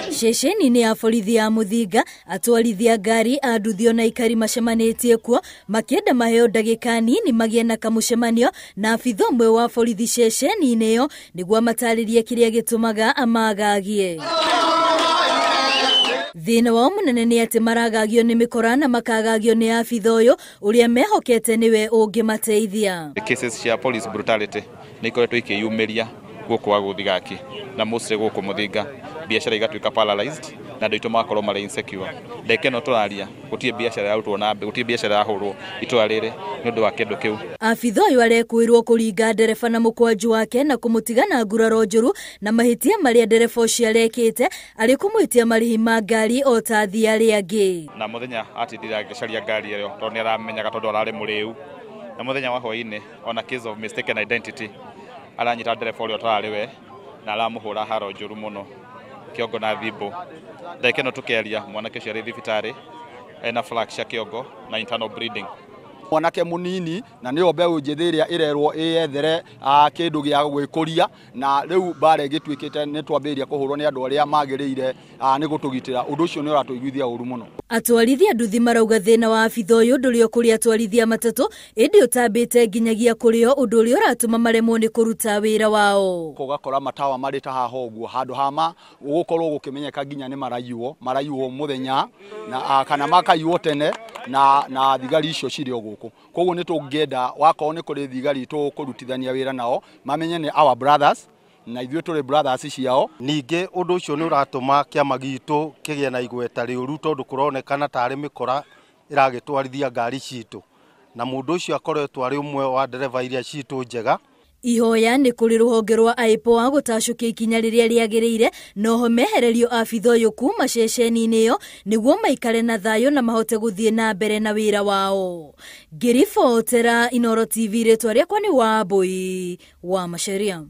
Ceceni-inĩ ya borithi ya Muthinga, atwarithia ngari a nduthi ona aikari macemanĩtie kuo makĩenda maheo ndagĩka nini magĩe na kamũcemanio na abitha ũmwe wa borithi ceceni-inĩ ĩyo nĩguo amatarĩrie kĩrĩa gĩtũmaga amagagie. Thĩna wao mũnene nĩ atĩ maragagio nĩ mĩkora na makagagio nĩ abitha ũyũ ũrĩa mehokete nĩwe ũngĩmateithia. Cases cia police brutality nĩ ikoretwo ikĩyumĩria gũkũ wa Gũthigaki na mostly gũkũ Muthinga, biacara igatuĩka paralyzed na andũ aitũ magakorwo marĩ insecure. Ndagĩka ĩno tũraria gũtirĩ biacara yarutwo na mbere, gũtirĩ biacara yahũrwo itũra rĩrĩ nĩ ũndũ wa kĩndũ kĩu. Abitha ũyũ arekũĩrwo kũringa ndereba na mũkwanjũ wake na kũmũtiga na nguraro njũru na mahĩtia marĩa ndereba ũcio arekĩte arĩ kũmwĩtia marĩhi ma ngari o ta athii arĩa angĩ. Na mũthenya atindire agĩcaria ngari ĩyo tondũ nĩ aramenyaga tondũ ararĩ mũrĩu, na mũthenya wa hwaĩ-inĩ ona case of mistaken identity aranyita ndereba ũrĩa ũtararĩ we na aramũhũra haro njũru mũno kĩongo na thimbo. Ndagĩka ĩno tũkĩaria mwanake ũcio arĩ thibitarĩ ena fracture kĩongo na internal bleeding. Mwanake mũnini na nĩyo mbeũ njĩthĩ ĩrĩa ĩrerwo ĩyethere kĩndũ gĩa gwĩkũria, na rĩu mbara ĩgĩtuĩkĩte nĩ twambĩrĩria kũhũrwo nĩ andũ arĩa magĩrĩire nĩ gũtũgitĩra. Ũndũ ũcio nĩ ũratũiguithia ũru mũno. Atwarithia nduthi marauga thĩna wa abitha ũyũ ndũrĩ o kũrĩ atwarithia matatũ ĩndĩ ũtambĩte nginyagia kũrĩ o, ũndũ ũrĩa ũratũma maremwo nĩ kũruta wĩra wao. Ũgakora matawa marĩ ta haha ũguo handũ ha ma gũkorwo gũkĩmenyeka nginya nĩ maraiywo mũthenya na kana makaiywo tene na thigari icio cirĩ o gũkũ. Koguo nĩ tũngĩenda wakorwo nĩ kũrĩ thigari tũkũrutithania wĩra nao mamenye nĩ our brothers na ithuĩ tũrĩ brothers ciao. Ningĩ ũndũ ũcio nĩ ũratũma kĩama gitũ kĩgĩe na igweta rĩũru tondũ kũronekana tarĩ mĩkora ĩragĩtwarithia ngari citũ, na mũndũ ũcio akoretwo arĩ ũmwe wa ndereba iria citũ njega. Ihoya nĩ kũrĩ rũhonge rwa IPOA gũtacũkia ikinya rĩrĩa rĩagĩrĩire noho mehererio abitha ũyũ kuma ceceni-inĩ ĩyo nĩguo maikare na thayũ na mahote gũthiĩ na mbere na wĩra wao. Ngĩribotera Inooro TV, rĩtwa rĩakwa nĩ Wambui wa Macharia.